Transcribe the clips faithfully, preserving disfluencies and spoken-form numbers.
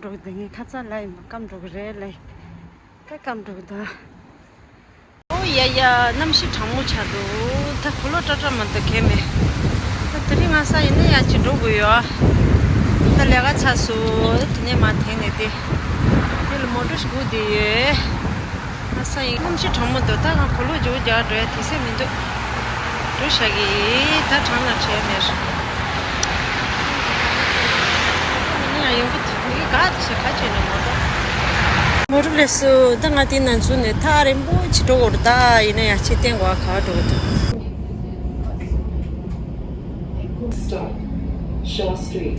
འགྲོ་གི་འདུག་ངས་ཁ་ཚ་ལ་ཡིན་པ་སྐམ་འགྲོ་གི་རེད་ལ། ད་སྐམ་འགྲོ་གི་འདུག་ཨོ་ཡ་ཡ། གནམ་གཤིས་གྲང་མོ་ཆགས་འདུག་ད་གོས་ལོག་སྐྲག་སྐྲག་མ་འདུག་གས་མེད། ད་དེ་རིང་ང་ས་ཡིན་ན་ཡ་ཅིག་འགྲོ་དགོས་ཡོད། ད་ལས་ཀ་ཚར་སོང་། དེ་ནས་མ་དེང་ནས་དེ། དེ་ལ་མོ་ཊ་ཞིག་སྒུག་བསྡད་ཡོད། ང་ས་ཡིན། གནམ་གཤིས་གྲང་མོ་འདུག་ད་ང་གོས་ལོག་མཇུག་རྒྱག་འགྲོ་ཡ་དུས་ཚོད་མི་འདུག་འགྲོ་བཞག་གི། ད་གྲང་ལ་བྲེལ་མེད། ཡང་ཡོང་གི་འདུག་ག་དེ་ཞིག་ག་བྱས་ན་མོ་ཊ། མོ་ཊ་སླེབས་སོང་། ད་ང་དེ་ནང་ཚུད་ནས་ཐག་རིང་པོ་ཅིག་འགྲོ་དགོས་རེད། ད་ཡིན་ན་ཡང་ཕྱིར་བསྟན་དགོས་ག་འགྲོ་གི་འདུག Stop, Shaw Street.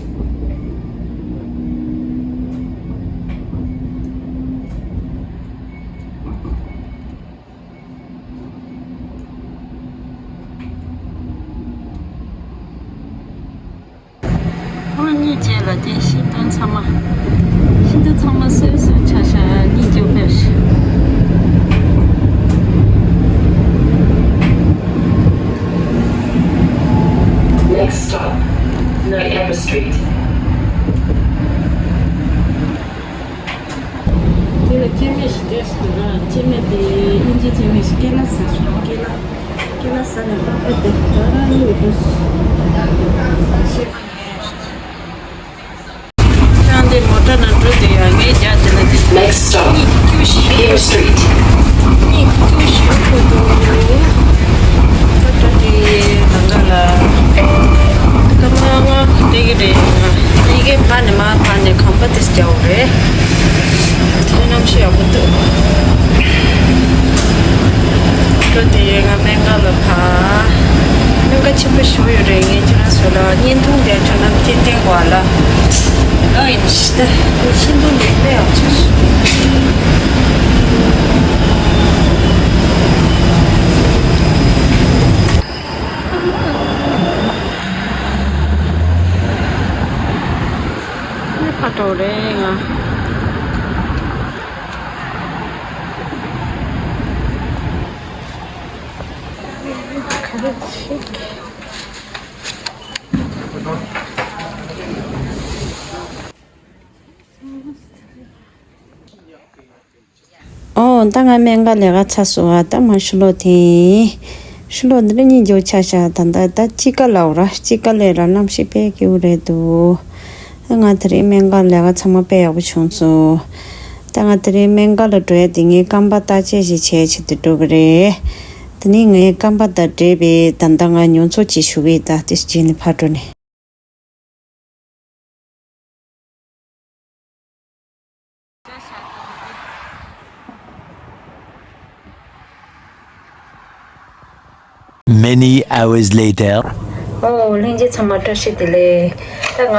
ཁོང་གཉིས་བཅས་ལ་བརྟེན་ཤིང་སྡོང་ཚང་མ། ཤིང་སྡོང་ཚང་མ་སོས་སོས་ཆགས་ཤག་གཉིད་སྐྱོ་ཕེབས་ཤག Next stop, Niagara Street. དེ་ལ་སྐྱེ་དམན་ཞིག་འདྲེས་སུ་འདུག་ར། སྐྱེ་དམན་དེ་དབྱིན་ཇིའི་སྐྱེ་དམན་ཞིག་ཀེ་ལ་ཟ་སོང་། ཀེ་ལ། ཀེ་ལ་ཟ་ནས་པགས་པ་དེ་ད་རང་ཉིད་འདུག་ཤེས་པ་ཡིན། ཀྱང་དེ་མོ་ཊ་ནང་འགྲོ་དུས་ཡང་ངའི་རྒྱབ་དེ་ལ་དེ། Next stop, Hayward Street. གཉིད་སྐྱོ་ཤོས་ཁོ་འདུག་ད་ད་དེ་ད་ལྟ་ལ། སྐར་མ་ལྔ་འགྲོ་གི་རེད། ཡི་གེ་ཕར་ནས་མར་ཕར་ནས་གོམ་པ་དེ་རྒྱག་དགོས་རེད། དེ་གནམ་གཤིས་ཡག་པོ་འདུག་འགྲོ་དེ་ང་སྨན་ཁང་ལ་ཕར། སྨན་ཁང་ཆེན་པོ་ཞིག་ཡོད་རེད། ངས་ཁྱེད་རང་ཚོ་ལ་བརྙན་ཐུང་དེ་ཁྱོད་རྣམས་ཀྱིས་བསྟན་དགོས་ལ། ཨ་ཡིན་ཤི་ད། ཤིན་ཏུ་ལེགས་པའི་ཡག་ཆ་ཞིག་ཕ་གྲོ་རེད་ང་། ག་རེ་ཞིག་ཨོ། ད་ང་སྨན་ཁང་ལས་ཀ་ཚར་སོང་ཨ། ད་མར་ཕྱི་ལོགས་དེ། ཕྱི་ལོགས་འདི་ལ་གཉིད་འཇོག་ཆ་བཞག་ད་ལྟ་ད་དཔྱིད་ཀ་ལབ་ར། དཔྱིད་ཀ་ལས་ར་གནམ་གཤིས་དཔེ་སྐྱིད་པོ་རེད་འདུག་ད་ང་དེ་རིང་སྨན་ཁང་ལས་ཀ་ཚང་མ་དཔེ་ཡག་པོ་བྱུང་སོང་། ད་ང་དེ་རིང་སྨན་ཁང་ལ་འགྲོ་ཡ་དེ་ངའི་རྐང་པ་བརྟག་དཔྱད་ཞིག་བྱས་བྱས་ཏེ་འགྲོ་གི་རེད། དེ་ནས་ངའི་རྐང་པ་དང་འབྲེལ་བའི་ད་ལྟ་ང་མྱོང་ཚོར་ཅིག་ཞུ་གི་ཡིན། ད་དེ་རྗེས་ནས་ཕར་འགྲོ་ནས། Many hours later. ཨོ། ལྷན་རྒྱས་ཚང་མ་བཀྲ་ཤིས་བདེ་ལེགས། ད་ང་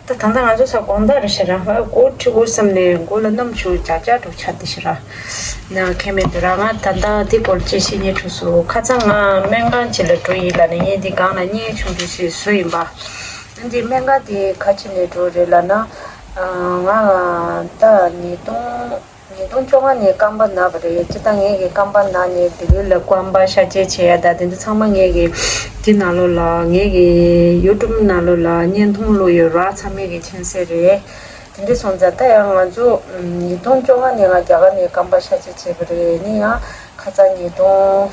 ད་ད་ལྟ་ང་ཚོ་ས་དགོང་དག་རེད་ཤག་ར། ང་སྒོ་ཕྱེ་དགོས་བསམ་ནས་སྒོ་ལ་གནམ་གཤིས་འཇག་འཇག་འདྲ་ཆགས་བསྡད་ཤག་ར། ན་ཁེ་མེད་དུ་ར། ང་ད་ལྟ་འདི་སྐོར་ཅིག་བཤད་སྙིང་བྲོ་སོང་། ཁ་སང་ང་སྨན་ཁང་ཅིག་ལ་འགྲོ་ཡིན་ལབ་ནས་ངས་འདི་སྒང་ལ་བརྙན་ཆུང་ཆུང་ཞིག་བཟོས་ཡིན་པ། འདི་སྨན་ཁང་དེ་ག་ཅི་ནས་འགྲོ་རེད་ལབ་ན། ང་ད་ཉིས་སྟོང་ཉིས་སྟོང་བཅོ་ལྔ་ནས་རྐང་པ་ན་བ་རེད། སྤྱིར་བཏང་ངེད་ཀྱི་རྐང་པ་ན་ནས་ལྡི་ལི་ལ་རྐང་པ་གཤག་བཅོས་བྱེད་ཡ་ད་དེ་འདྲ་ཚང་མ་ངེད་ཀྱི་དེ་ནང་ལོགས་ལ་ངེད་ཀྱི་ཡུ་ཊུབ་ནང་ལོགས་ལ་བརྙན་ཐུང་བླུགས་ཡོད་ར། ཚང་མས་ཀྱི་མཁྱེན་གསལ་རེད། དེ་འདྲ་སོང་ཙང་ད་ཡང་ང་ཚོ་ཉིས་སྟོང་བཅོ་ལྔ་ནས་ང་རྒྱ་གར་ནས་རྐང་པ་གཤག་བཅོས་བྱས་པ་རེད། ནི་ཡང་ཁ་སང་ཉིས་སྟོང་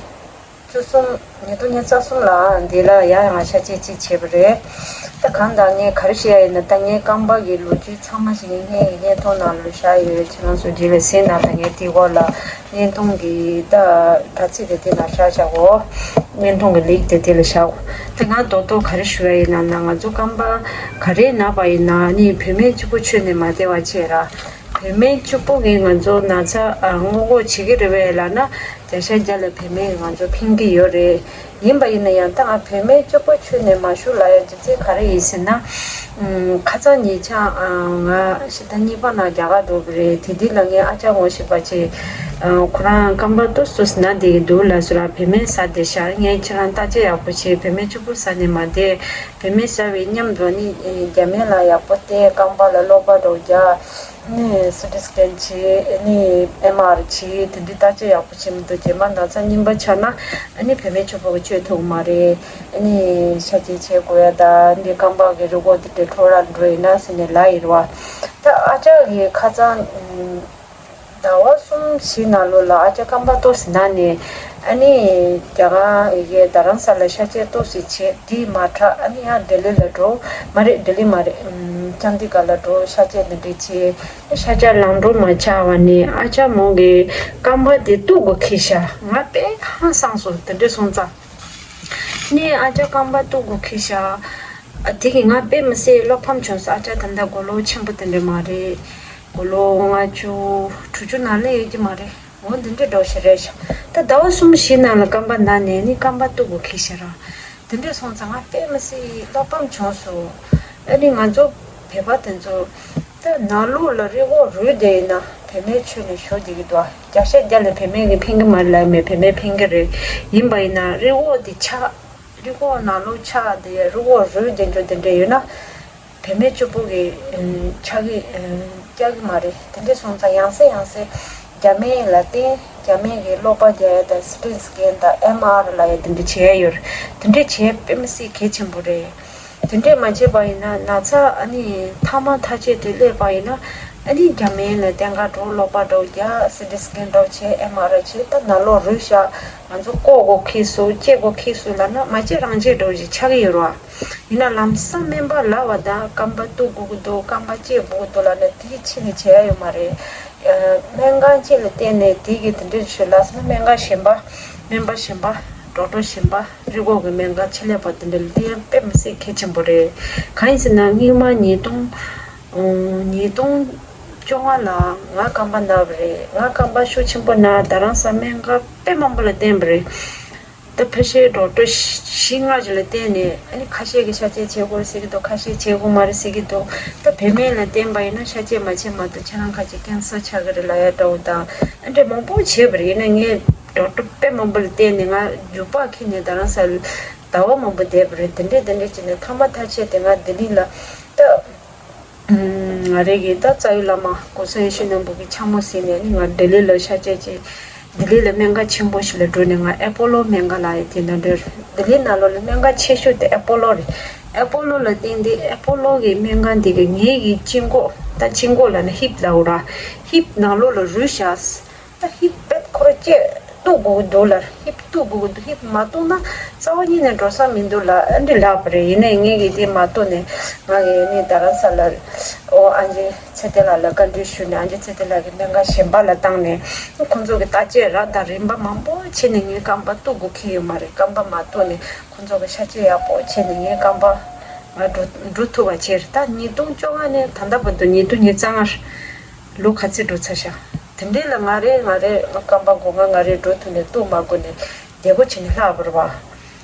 བཅུ་གསུམ། ཉིས་སྟོང་ཉི་ཤུ་རྩ་གསུམ་ལ་འདི་ལ་ཡང་ཡང་གཤག་བཅོས་ཅིག་བྱས་པ་རེད། ད་གང་ལྟར་ངས་ག་རེ་བཤད་ཡ་ཡིན་ན། ད་ངའི་རྐང་པ་གི་ལོ་རྒྱུས་ཚང་མ་ཞིག་ངས་ངའི་བརྙན་ཐུང་ནང་ལ་བཞག་ཡོད། ཁྱེད་རང་ཚོ་འདི་ལ་གཟིགས་གནང་དང་། ངས་དེའི་སྐོར་ལ་བརྙན་ཐུང་གི་ད་དྲ་ཚིགས་དེ་དེ་ལ་བཞག་བཞག་གོ། བརྙན་ཐུང་གི་ལིང་ཀི་དེ་དེ་ལ་བཞག་གོ། ད་ང་རྡོག་རྡོག་ག་རེ་ཞུ་ཡ་ཡིན་ན། ང་ཚོ་རྐང་པ་ག་རེ་ན་བ་ཡིན་ན་ནི་བོད་སྨན་གཅིག་པོ་མཆོད་ནས་མ་བསྡད་པ་བྱས་ར། བོད་སྨན་གཅིག་པོ་གིས་ང་ཚོ་ན་ཚ་ཨ་སྔོན་འགོག་བྱེད་ཀྱི་རེད་པས་ལབ་ན། བརྒྱ་ཆ་བརྒྱ་ལ་བོད་སྨན་ང་ཚོ་ཕན་གྱི་ཡོད་རེད། ཡིན་པ་ཡིན་ན་ཡང་ད་ང་བོད་སྨན་གཅིག་པོ་མཆོད་ནས་མ་བཞུགས་ལབ་ཡ་རྒྱུ་མཚན་ག་རེ་ཡིན་ཟེར་ན། ཨམ། ཁ་སང་ཉེ་ཆར་ཨ་ང་ཕྱི་ཟླ་གཉིས་པ་ནང་རྒྱ་གར་འགྲོ་གི་རེད། དེ་དུས་ལ་ངའི་ཨ་ཅག་ངོ་ཤེས་པ་ཅིག་ཨ་ཁོ་རང་རྐང་པ་ཏོག་ཙམ་ན་བསྡད་ཀྱི་འདུག་ལབ་སོང་ར། བོད་སྨན་ཟ་བསྡད་ཤག་ངས་ཁྱེད་རང་བརྟག་དཔྱད་ཡག་པོ་བྱེད། བོད་སྨན་གཅིག་པོ་ཟ་ནས་མ་བསྡད། བོད་སྨན་ཟ་བའི་མཉམ་དུ་ནི་རྒྱ་སྨན་ལ་ཡག་པོ་བལྟས། རྐང་པ་ལ་གློག་པ་འདྲ་བོ་རྒྱག་ནི་སི་ཊི་སི་ཀེན་བྱས། ཨ་ནི་ཨེམ་ཨར་བྱས། དེ་འདྲའི་བརྟག་དཔྱད་ཡག་པོ་བྱེད་མི་འདུག་རྗེས་མ་ན་ཚ་རྙིང་པ་ཆགས་ན་ཨ་ནི་བུད་མེད་ཕྱུག་པོ་གིས་བཅོས་ཐུབ་ཀྱི་མ་རེད། ཨ་ནི་ཤ་སྐྱེས་བྱེད་དགོས་ཡ་ད་འདི་རྐང་པ་གི་རི་མགོ་དེ་འདྲ་འཕྲོ་བརླག་འགྲོ་ཡིན་ན་ཟེར་ནས་ལབ་ཡིན་རེད་བ། ད་ཨ་ཅག་གིས་ཁ་སང་ཟླ་བ་གསུམ་བཞི་ནང་ལོགས་ལ་ཨ་ཅག་རྐང་པ་ལྟོགས་ཟིན་ན་ནས། ཨ་ནི་རྒྱ་གར་ཡི་གེ་རྡ་རམ་ས་ལ་ཤ་སྐྱེས་ལྟོགས་ཟིན་བྱས། དེ་མ་དྲག་ཨ་ནི་ཡང་ལྡི་ལི་ལ་འགྲོ། མ་རེད། ལྡི་ལི་མ་རེད། ཨམ། ཅན་དི་གྷར་ལ་འགྲོ། ཤ་སྐྱེས་འདི་འདྲ་བྱས། ཤ་སྐྱེས་ལངས་འགྲོ་མ་ཆགས་པ་ནས་ཨ་ཅག་མོ་གི་རྐང་པ་དེ་གཏུག་དགོས་ཁེལ་ཤག་ང་དཔེ་ཧང་སངས་སོང་། དེ་འདྲ་སོང་ཙང་། ནས་ཨ་ཅག་རྐང་པ་གཏུག་དགོས་ཁེལ་ཤག་ཨ། དེ་གིས་ང་དཔེ་མི་སྲིད་བློ་ཕམ་བྱུང་སོང་། ཨ་ཅག་ད་ལྟ་མགོ་ལོག་ཆེན་པོ་དེ་འདྲ་མ་རེད། མགོ་ལོག་ལྔ་བཅུ་དྲུག་ཅུ་ནང་ལ་ཡོད་ཀྱི་མ་རེད། འོ་འདི་འདྲ་འདྲ་བོ་ཞིག་རེད་ཤག་ད་ཟླ་བ་གསུམ་བཞི་ནང་ལ་རྐང་པ་ན་ནས་ནི་རྐང་པ་གཏུག་དགོས་ཁེལ་ཤག་ར། དེ་འདྲ་སོང་ཙང་ང་དཔེ་མི་སྲིད་བློ་ཕམ་བྱུང་སོང་། ཨ་ནི་ང་ཚོ་བོད་པ་དེ་ཚོ་ད་ནང་ལོགས་ལ་རི་བོ་རུལ་བསྡད་ཡིན་ན་བུད་མེད་ཁྱོན་ནས་ཞུ་བསྡད་ཀྱི་འདུག་བརྒྱ་ཆ་བརྒྱ་ལ་བུད་མེད་ཀྱིས་ཕན་གྱི་མ་རེད་ལབ་ཡོད་མེད། བུད་མེད་ཕན་གྱི་རེད། ཡིན་པ་ཡིན་ན་རི་བོ་དེ་ཆགས། རི་བོ་ནང་ལོགས་ཆགས་དེ་རི་བོ་རུལ་བསྡད་འགྲོ་དེ་འདྲ་ཡོད་ན། བུད་མེད་གཅིག་པོ་གིས་ཨམ་ཆགས་ཀྱི་ཨམ་རྒྱག་གི་མ་རེད། དེ་འདྲ་སོང་ཙང་ཡང་སེ་ཡང་སེ་རྒྱ་སྨན་ལ་བསྟེན། རྒྱ་སྨན་གྱིས་གློ་བ་རྒྱག་ཡ་དང་སི་ཊི་སི་ཀེན་དང་ཨེམ་ཨར་ལབ་ཡ་དེ་འདྲ་བྱེད་ཡ་ཡོད་རེད། དེ་འདྲ་བྱེད་དཔེ་མི་སྲིད་གལ་ཆེན་པོ་རེད། དེ་འདྲ་མ་བྱས་པ་ཡིན་ན་ན་ཚ་ཨ་ནི་ཐ་མ་ཐག་ཆོད་དེ་སླེབས་པ་ཡིན་ན་ཨ་ནི་རྒྱ་སྨན་ལ་བསྟེན་ག་འགྲོ། གློ་བ་འདྲ་བོ་རྒྱག་སི་ཊི་སི་ཀེན་འདྲ་བོ་བྱེད། ཨེམ་ཨར་བྱེད། ད་ནང་ལོགས་རུལ་ཤག་ང་ཚོ་བཀོག་དགོས་ཁེལ་སོང་། བཅད་དགོས་ཁེལ་སོང་ལབ་ན་མ་བཅད་རང་བཅད་འདྲ་བོ་ཞིག་ཆགས་ཀྱི་ཡོད་རེད་བ། ཡིན་ན་ལམ་སང་སྨན་པ་ལབ་པ་དང་རྐང་པ་གཏུག་དགོས་ཀྱི་འདུག་རྐང་པ་བཅད་དགོས་ཀྱི་འདུག་ལབ་ན་དེའི་ཕྱི་ནས་བྱེད་ཡ་ཡོད་མ་རེད། ཨ། སྨན་ཁང་གཅིག་ལ་བསྟེན་ནས་དེ་གིས་དེ་འདྲ་བྱོས་ལབ་སོང་ན་སྨན་ཁང་གཞན་པ། སྨན་པ་གཞན་པ། ཌོག་ཊར་གཞན་པ། རི་མགོ་གི་སྨན་ཁང་ཕྱི་ལས་པ་དེ་འདྲ་ལ་བསྟེན་ཡ་དཔེ་མི་སྲིད་གལ་ཆེན་པོ་རེད། གང་ཡིན་ཟེར་ན་སྔོན་མ་ཉིས་སྟོང་། ཨོ། ཉིས་སྟོང་བཅོ་ལྔ་ལ་ང་རྐང་པ་ན་བ་རེད། ང་རྐང་པ་ཤུགས་ཆེན་པོ་ན་རྡ་རམ་ས་སྨན་ཁང་དཔེ་མང་པོ་ལ་བསྟེན་པ་རེད། ད་ཕལ་ཆེར་ཌོག་ཊར་བཞི་ལྔ་ཞིག་ལ་བསྟེན་ནས་ཨ་ནི་ཁ་ཤས་ཀྱིས་ཤ་སྐྱེས་བྱེད་དགོས་རེད་ཟེར་གྱི་འདུག་ཁ་ཤས་བྱེད་དགོས་མ་རེད་ཟེར་གྱི་འདུག་ད་བུད་མེད་ལ་བསྟེན་པ་ཡིན་ན་ཤ་སྐྱེས་མ་བྱེད་མ་གཏོགས་ཁྱེད་རང་ཁ་ཅིག་ཀེན་སར་ཆགས་ཀྱི་རེད་ལབ་ཡ་འདྲ་བོ་དང་ཨ་འདྲ་མང་པོ་བྱས་པ་རེད། ཡིན་ན་ངས་ཌོག་ཊར་དཔེ་མང་པོ་ལ་བསྟེན་ནས་ང་རྒྱུག་པ་ཁྱེར་ནས་རྡ་རམ་ས་ལ་ཟླ་བ་མང་པོ་བསྡད་པ་རེད། དེ་འདྲས་དེ་འདྲས་བྱས་ནས་ཐ་མ་ཐག་ཆོད་དེ་ང་ལྡི་ལི་ལ་ད། ང་རེ་གིས་ད་རྩ་བའི་བླ་མ་༸གོང་ས་ཡེ་ཤེས་སྙིང་པོ་གི་ཕྱག་མོ་གཟིགས་ནས་ནི་ང་ལྡི་ལི་ལ་ཤ་སྐྱེས་བྱས། ལྡི་ལི་ལ་སྨན་ཁང་ཆེན་པོ་ཞིག་ལ་འགྲོ་ནས་ང་ཨེ་པོ་ལོ་སྨན་ཁང་ལབ་ཡ་དེ་ནང་འགྲོ། ལྡི་ལི་ནང་ལོགས་ལ་སྨན་ཁང་ཆེ་ཤོས་དེ་ཨེ་པོ་ལོ་རེད། ཨེ་པོ་ལོ་ལ་བསྟེན་དུས་ཨེ་པོ་ལོ་གི་སྨན་ཁང་དེ་གི་ངེད་ཀྱི་དཔྱི་མགོ། ད་དཔྱི་མགོ་ལབ་ན་ཧིབ་ལབ་དགོས་ར། ཧིབ་ནང་ལོགས་ལ་རུལ་ཤག་ད་ཧིབ་པད་ཁོ་ར་བཅད་གཏུག་དགོས་ཀྱི་འདུག་ལབ། ཧིབ་གཏུག་དགོས་ཀྱི་འདུག་ཧིབ་མ་གཏུག་ན་རྩ་བ་ཉིད་ནས་འགྲོ་ས་མི་འདུག་ལབ། ཨ་འདྲ་ལབ་པ་རེད། ཡིན་ནའི་ངེད་ཀྱིས་དེ་མ་གཏུག་ནས་ང་གིས་ནི་རྡ་རམ་ས་ལ་ཨོ་ཨན་ཅི་ཚེ་བརྟན་ལགས་ལ་བཀའ་འདྲི་ཞུས་ནས་ཨན་ཅི་ཚེ་བརྟན་ལགས་ཀྱི་སྨན་ཁང་གཞན་པ་ལ་བཏང་ནས་ཁོང་ཚོ་གིས་བརྟག་དཔྱད་རགས་དང་རིམ་པ་མང་པོ་བྱས་ནས་ངའི་རྐང་པ་གཏུག་དགོས་ཁེལ་ཡོད་མ་རེད། རྐང་པ་མ་གཏུག་ནས་ཁོང་ཚོ་གིས་ཤ་སྐྱེས་ཡག་པོ་བྱས་ནས་ངའི་རྐང་པ་ང་འགྲོ་འགྲོ་ཐུབ་པ་བྱས། ད་ཉིས་སྟོང་བཅོ་ལྔ་ནས་ད་ལྟ་བར་དུ་ཉིས་སྟོང་ཉི་ཤུ་རྩ་ལྔ། ལོ་ག་ཚོད་འགྲོ་ཚར་ཤག་དེ་འདྲས་ལ་ང་རེ་ང་རེ་རྐང་པ་སྒོ་ང་ང་རེ་འགྲོ་ཐུབ་ནས་གཏུག་མ་དགོས་ནས་བདེ་པོ་བྱས་ནས་ལྷག་པ་རེད་བ།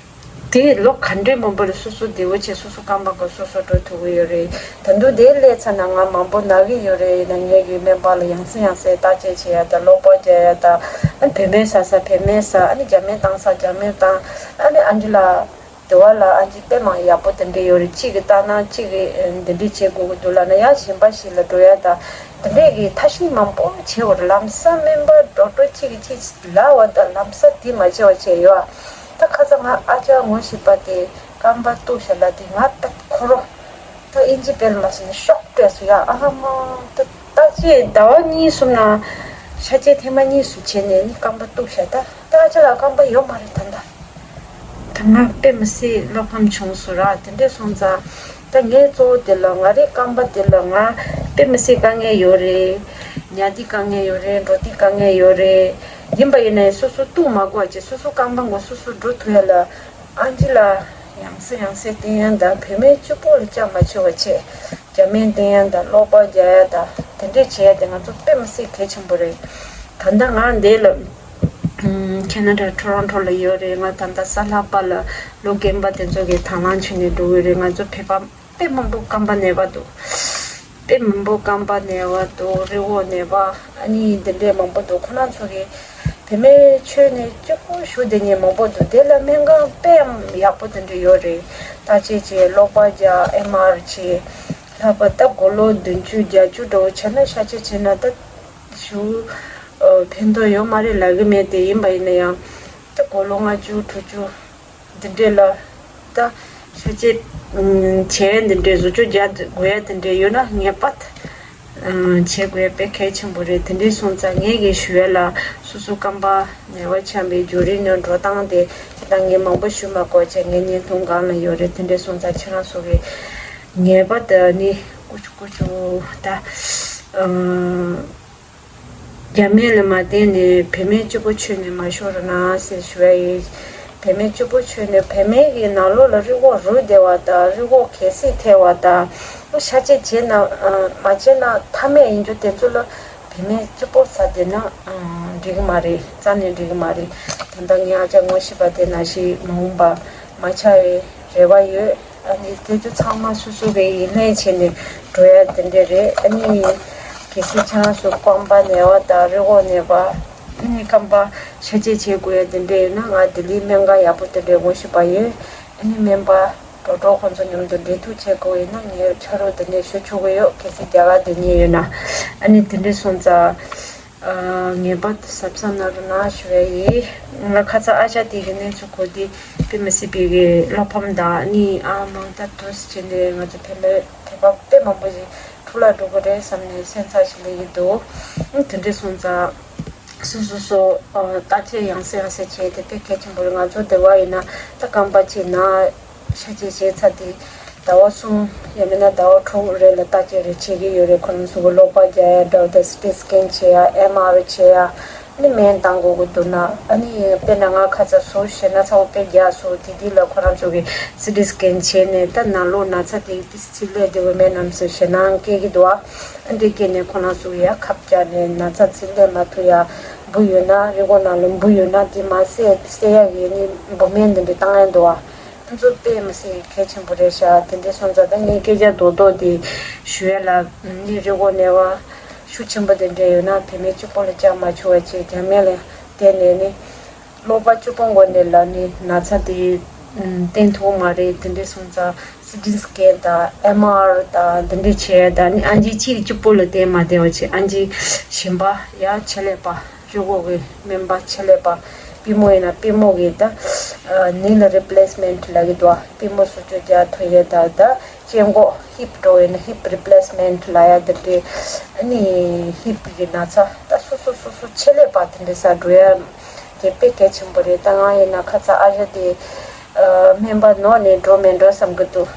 དེ་ལོ་ག་འདྲས་མང་པོ་ལ་སོ་སོ་བདེ་པོ་བྱས་སོ་སོ་རྐང་པ་སྒོ་སོ་སོ་འགྲོ་ཐུབ་ཀྱི་ཡོད་རེད། ད་དུང་དེ་སླེབས་ཚར་ན་ང་མང་པོ་ན་གི་ཡོད་རེད། ཡིན་ན་ངེད་ཀྱི་སྨན་པ་ལ་ཡང་སེ་ཡང་སེ་བརྟག་དཔྱད་བྱེད་ཡ་དང་གློ་བ་རྒྱག་ཡ་དང་ཨ་ནི་བེད་མེད་ཟ་ས་བེད་མེད་ཟ། ཨ་ནི་རྒྱ་སྨན་བཏང་ས་རྒྱ་སྨན་བཏང་། ཨ་ནི་ཨན་ཅི་ལགས། དེ་བ་ལ་ཨན་ཅི་དཔེ་མང་ཡག་པོ་དེ་འདྲས་ཡོད་རེད། གཅིག་གིས་བལྟས་ན་གཅིག་གིས་འདི་འདྲས་བྱེད་དགོས་ཀྱི་འདུག་ལབ་ན་ཡང་གཞན་པ་ཞིག་ལ་འགྲོ་ཡ་དང་དེ་འདྲས་ཀྱི་ཐབས་ཤེས་མང་པོ་བྱེད་དགོས་རེད། ལམ་སང་སྨན་པ་ཌོག་ཊར་གཅིག་གིས་གཅིག་ལབ་པ་དང་ལམ་སང་དེ་མ་བྱས་པ་བྱས་ཡོད་ཨ། ད་ཁ་སང་ང་ཨ་ཅག་ངོ་ཤེས་པ་དེ་རྐང་པ་གཏུག་ཤག་ལབ་དུས་ང་ད་ཁོ་རོ། ད་ཨིན་ཇི་སྤེལ་མ་ཤེས་ན་ཤོག་སྤྲད་སོང་ཡ། ཨ་མ། ད་ད་ཅི་ཟླ་བ་གཉིས་གསུམ་ན་ཤ་སྐྱེས་ཐེངས་མ་གཉིས་གསུམ་བྱས་ནས་ནི་རྐང་པ་གཏུག་ཤག་ད་ད་ཨ་ཅག་ལ་རྐང་པ་ཡོད་མ་རེད་ད་ད། ད་ང་དཔེ་མི་སྲིད་བློ་ཕམ་བྱུང་སོང་ར། དེ་འདྲས་སོང་ཙང་ད་ངའི་གཙོ་བོ་དེ་ལ་ང་རའི་རྐང་པ་དེ་ལ་ང་དཔེ་མི་སྲིད་དཀའ་ངལ་ཡོད་རེད། ཉལ་དུས་དཀའ་ངལ་ཡོད་རེད། འགྲོ་དུས་དཀའ་ངལ་ཡོད་རེད། ཡིན་པ་ཡིན་ནའི་སོ་སོ་གཏུག་མ་དགོས་པ་བྱས་སོ་སོ་རྐང་པ་ངོ་སོ་སོ་འགྲོ་ཐུབ་ཡ་ལ། ཨན་ཅི་ལགས་ཡང་སེ་ཡང་སེ་བསྟེན་ཡ་དང་བུད་མེད་གཅིག་པོ་ལ་ཅང་མ་བྱེད་པ་བྱས། རྒྱ་སྨན་བསྟེན་ཡ་དང་གློ་བ་རྒྱག་ཡ་དང་དེ་འདྲས་བྱེད་ཡ་དེ་ང་ཚོ་དཔེ་མི་སྲིད་གལ་ཆེན་པོ་རེད། ད་ལྟ་ང་འདི་ལ་ཁེ་ན་ཌ་ཊོ་རོན་ཊོ་ལ་ཡོད་རེད། ང་ད་ལྟ་གཟའ་ལྷག་པ་ལ་ལོ་རྒན་པ་དེ་ཚོ་གི་དང་བླངས་བྱས་ནས་འགྲོ་གི་རེད། ང་ཚོ་བོད་པ་དཔེ་མང་པོ་རྐང་པ་ན་བ་འདུག་དཔེ་མང་པོ་རྐང་པ་ན་བ་འདུག་རི་བོ་ན་བ། ཨ་ནི་འདི་འདྲས་མང་པོ་འདུག་ཁོ་རང་ཚོ་གི་བུད་མེད་ཁྱོན་ནས་སྐྱིད་པོ་ཞུ་བསྡད་མཁན་མང་པོ་འདུག་དེ་ལ་སྨན་ཁང་དཔེ་ཡག་པོ་དེ་འདྲ་ཡོད་རེད། བརྟག་དཔྱད་བྱས། གློ་བ་རྒྱག་ཨེམ་ཨར་བྱས། ལྷག་པར་ད་དགུང་ལོ་བདུན་ཅུ་བརྒྱད་ཅུ་འདྲ་བོ་ཆགས་ན་ཤ་ཆད་བྱས་ན་ད་ཞུ་ཕན་ཐོགས་ཡོད་མ་རེད་ལབ་གི་མེད་དེ། ཡིན་པ་ཡིན་ན་ཡང་ད་དགུང་ལོ་ལྔ་བཅུ་དྲུག་ཅུ་འདི་འདྲས་ལ་ད་ཤ་ཆད་བྱས་འདི་འདྲས་བཟོ་བཅོས་རྒྱག་དགོས་ཡ་འདི་འདྲས་ཡོད་ན་ངེས་པར་དུ་བྱེད་དགོས་ཡ་དཔེ་གལ་ཆེན་པོ་རེད། དེ་འདྲས་སོང་ཙང་ངས་གི་ཞུ་ཡ་ལ་སོ་སོ་རྐང་པ་ནད་པ་ཆགས་པའི་བརྒྱུད་རིམ་ནང་འགྲོ་སྟངས་དེ་ད་ངས་མང་པོ་ཞུ་མ་དགོས་བྱས་ངའི་བརྙན་ཐུང་སྒང་ལ་ཡོད་རེད། དེ་འདྲས་སོང་ཙང་ཁྱེད་རང་ཚོ་གི་ངེས་པར་དུ་ནི་ཀུ་ཅུ་ཀུ་ཅུ་ད། རྒྱ་སྨན་ལ་མ་བརྟེན་ནས་བོད་སྨན་གཅིག་པོ་མཆོད་ནས་མ་ཤོར་རོགས་གནང་ཟེར་ཞུ་ཡ་ཡིན། བོད་སྨན་གཅིག་པོ་མཆོད་ནས་བོད་སྨན་གྱི་ནང་ལོགས་ལ་རི་བོ་རུལ་བསྡད་པ་དང་རི་བོ་གལ་སྲིད་ཐལ་བ་དང་ཤ་ཆད་བྱས་ན་མ་བྱས་ན་ཐ་མལ་ཡིན་རྒྱུ་དེ་ཚོ་ལ་བོད་སྨན་གཅིག་པོ་ཟ་བསྡད་ན་འགྲིག་གི་མ་རེད། རྩ་ནས་འགྲིག་གི་མ་རེད། ད་ལྟ་ངས་ཨ་ཅག་ངོ་ཤེས་པ་དེ་ནང་བཞིན་མ་འོངས་པ་མ་ཆགས་པའི་རེ་བ་ཡོད། ཨ་ནི་དེ་ཚོ་ཚང་མ་སོ་སོ་གི་ཡིད་ལས་བྱས་ནས་འགྲོ་ཡ་དེ་འདྲས་རེད། ཨ་ནི་གལ་སྲིད་ཁྱེད་རང་ཚོ་རྐང་པ་ན་བ་དང་རི་བོ་ན་བ། ཨ་ནི་རྐང་པ་ཤ་ཆད་བྱེད་དགོས་ཡ་དེ་འདྲས་ཡོད་ན་ང་ལྡི་ལིའི་སྨན་ཁང་ཡག་པོ་དེ་འདྲས་ངོ་ཤེས་པ་ཡོད། ཨ་ནི་སྨན་པ་གྲོགས་གྲོགས་ཁོང་ཚོ་མཉམ་དུ་འབྲེལ་གཏུག་བྱེད་དགོས་ཡིན་ན་ངས་ཕྱག་རོགས་དེ་འདྲས་ཞུ་ཆོག་གི་ཡོད། གལ་སྲིད་རྒྱ་གར་དེ་ནས་ཡོད་ན། ཨ་ནི་དེ་འདྲས་སོང་ཙང་། ངེས་པར་དུ་གཟབ་གཟབ་གནང་རོགས་གནང་ཞུ་ཡ་ཡིན། ང་ཁ་སང་ཨ་ཅག་དེ་གི་གནས་ཚུལ་གོ་དུས་དཔེ་མི་སྲིད་པའི་གི་བློ་ཕམ་དང་ནི་ཨ་མང་ད་དུ་སི་བྱས་ནས་ང་ཚོ་བོད་མི་བོད་པ་དཔེ་མང་པོ་ཞིག་འཁྲུག་ལ་འགྲོ་གི་རེད་བསམ་ནས་སེམས་འཚབ་ཞིག་སླེབས་ཀྱི་འདུག་དེ་འདྲས་སོང་ཙང་སོ་སོ་སོ་བརྟག་དཔྱད་ཡང་སེ་ཡང་སེ་བྱས་ཏེ་དཔེ་གལ་ཆེན་པོ་རེད། ང་ཚོ་སྡེ་བ་ཡིན་ན་ད་རྐང་པ་གཅིག་ན། ཤ་ཆད་བྱས་ཚར་དུས་ཟླ་བ་གསུམ་ཡང་མིན་ན་ཟླ་བ་དྲུག་རེ་ལ་བརྟག་དཔྱད་རེ་བྱེད་ཀྱི་ཡོད་རེད། ཁོ་རང་ཚོ་གི་གློག་པར་རྒྱག་ཡ་འདྲ་བོ་དང་སི་ཊི་སི་ཀེན་བྱེད་ཡ་ཨེམ་ཨར་བྱེད་ཡ་ནི་སྨན་བཏང་དགོས་ཀྱི་འདུག་ན། ཨ་ནི་དཔེར་ན་ང་ཁ་ཚ་ཟུར་ཞེ་ན་ཚ་བོ་དཔེ་རྒྱག་སོང་དེ་དུས་ལ་ཁོ་རང་ཚོ་གི་སི་ཊི་སི་ཀེན་བྱས་ནས་ད་ནང་ལོགས་ན་ཚ་དེ་ཏི་སི་ཚིལ་ལས་དེ་བོ་སྨན་ནམ་སོ་ཞེ་ན་སྐྱེ་གི་འདུག་ཨ་འདྲས་སྐྱེས་ནས་ཁོ་རང་ཚོ་གི་ཡ་ཁབ་རྒྱག་ནས་ན་ཚ་ཚིལ་ལས་མ་ཐུབ་ཡ་འབུ་ཡོད་ན་རི་མགོ་ནང་ལ་འབུ་ཡོད་ན་དེ་མ་བསད་བསད་ཡ་གི་ནི་འབུ་སྨན་དེ་འདྲས་བཏང་ཡ་འདུག་ཨ། ང་ཚོ་དཔེ་མི་སྲིད་གལ་ཆེན་པོ་རེད་ཤག་དེ་འདྲས་སོང་ཙང་ད་ངས་སྐད་ཆ་རྡོག་རྡོག་དེ་ཞུ་ཡ་ལ་ནི་རི་མགོ་ན་བ་ཤུགས་ཆེན་པོ་དེ་འདྲས་ཡོད་ན་བོད་སྨན་གཅིག་པོ་ལ་བཅག་མ་ཆོག་པ་བྱས་རྒྱ་སྨན་ལ་བརྟེན་ནས་ནི་གློག་པ་གཅིག་པོ་མགོ་ནས་ལ་ནི་ན་ཚ་དེ་བསྟེན་ཐུབ་མ་རེད། དེ་འདྲས་སོང་ཙང་སི་ཊི་སི་ཀེན་དང་ཨེམ་ཨར་དང་དེ་འདྲས་བྱས་དང་ནི་ཨ་ཅེ་གཅིག་གཅིག་པོ་ལ་བརྟེན་མ་བསྡད་པ་བྱས་ཨ་ཅེ་གཞན་པ་ཡ་ཆེད་ལས་པ། གཅིག་པོ་གི་སྨན་པ་ཆེད་ལས་པ་པུས་མོ་ཡིན་ན་པུས་མོ་གི་ད་ནི་ལ་རི་པི་ལེ་སི་མེན་ཊི་ལབ་ཀྱི་འདུག་ཨ། པུས་མོ་བཟོ་བཅོས་རྒྱག་ཐུབ་ཡས་ད་ད་སྤྱི་མགོ་ཧིབ་འགྲོ་ཡས་ན་ཧིབ་རི་པི་ལེ་སི་མེན་ཊི་ལབ་ཡ་དེ་འདྲས་ཨ་ནི་ཧིབ་གི་ན་ཚ་ད་སོ་སོ་སོ་སོ་ཆེད་ལས་པ་དེ་འདྲས་ཟ་འགྲོ་ཡ་དེ་དཔེ་གལ་ཆེན་པོ་རེད། ད་ང་ཡིན་ན་ཁ་ཚ་ཨ་ཞོ་དེ་སྨན་པ་ནོར་ནས་འགྲོ་མེད་འགྲོ་བསམ་གི་འདུག་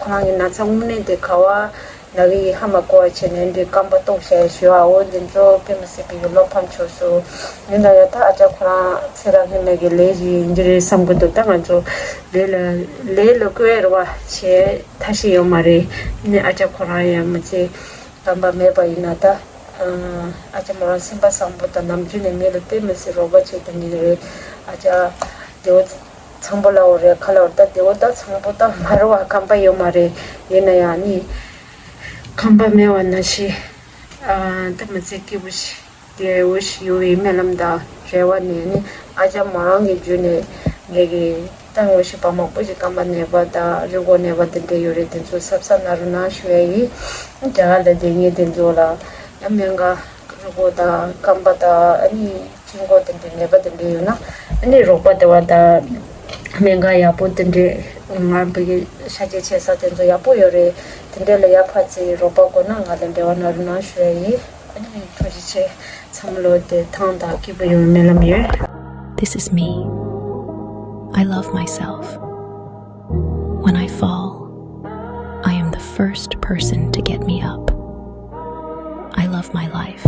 ཁོ་རང་གི་ན་ཚ་དངོས་གནས་དེ་ག་བ། ང་གིས་ཧ་མ་གོ་བ་བྱས་ནས་འདི་རྐང་པ་གཏུགས་བྱས་ཞུ་བའོ། འདི་ཚོ་དཔེ་མི་སྲིད་པའི་བློ་ཕམ་བྱུང་སོང་། ཡིན་ན་ཡང་ད་ཨ་ཅག་ཁོ་རང་ཚེ་རབས་སྔོན་མའི་གི་ལས་ཤིག་ཡིན་གྱི་རེད་བསམ་གྱི་འདུག་ད་ང་ཚོ་ལས་ལ་ལས་ལ་བཀོལ་ར་བ་བྱས་ཐབས་ཤེས་ཡོད་མ་རེད། ནི་ཨ་ཅག་ཁོ་རང་ཡང་མི་ཚེ་རྐང་པ་མེད་པ་ཡིན་ན་ད་ཨ་ཅག་མོ་རང་སེམས་པ་བཟང་པོ་དང་ནམ་རྒྱུན་ནས་མི་ལ་དཔེ་མི་སྲིད་རོགས་པ་བྱེད་མཁན་ཡིན་རེད། ཨ་ཅག་དེ་བོ་ཚང་པོ་ལ་འོ་རེད་ཁ་ལ་འོ་ད་དེ་བོ་ད་ཚང་པོ་ད་མ་རུ་བ་ཁམས་པ་ཡོད་མ་རེད། ཡིན་ན་ཡང་ནི། ཁམས་པ་མེད་པ་ན་ཤི། ཨ་ད་མི་ཚེ་སྐྱིད་པོ་ཞིག་བདེ་བོ་ཞིག་ཡོང་བའི་སྨོན་ལམ་དང་རེ་བ་ནས་ནི་ཨ་ཅག་མོ་རང་གི་རྒྱུད་ནས་ངེད་ཀྱི་ད་ངོ་ཤེས་པ་མང་པོ་ཞིག་རྐང་པ་ནད་པ་དང་རུས་ཁོག་ནད་པ་དེ་འདྲ་ཡོད་རེད། དེ་ཚོ་གཟབ་གཟབ་གནང་རོགས་གནང་ཞུ་ཡ་ཡིན། རྒྱ་གར་ལ་བསྡད་མཁན་དེ་ཚོ་ལ་ཡང་སྨན་ཁང་རུས་ཁོག་དང་རྐང་པ་དང་ཨ་ནི། དཀྱིལ་འཁོར་དེ་འདྲའི་ནད་པ་དེ་འདྲ་ཡོད་ན་ཨ་ནི་རོགས་པ་དེ་བ་དང་སྨན་ཁང་ཡག་པོ་དེ་འདྲའི་ང་བོད་ཀྱི་ཤ་ཆད་བྱེད་ས་དེ་ཚོ་ཡག་པོ་ཡོད་རེད། དེ་འདྲ་ལ་ཡར་ཕར་ཚུར་རོགས་པ་དགོས་ན་ང་ལ་འབྲེལ་བ་གནང་རོགས་གནང་ཞུ་ཡ་ཡིན། ཨ་ནི་ཐུགས་རྗེ་ཆེ། ཚང་མ་ལོ་བདེ་ཐང་དང་སྐྱིད་པོ་ཡོང་བའི་སྨོན་ལམ་ཡོད། This is me. I love myself. When I fall, I am the first person to get me up. I love my life.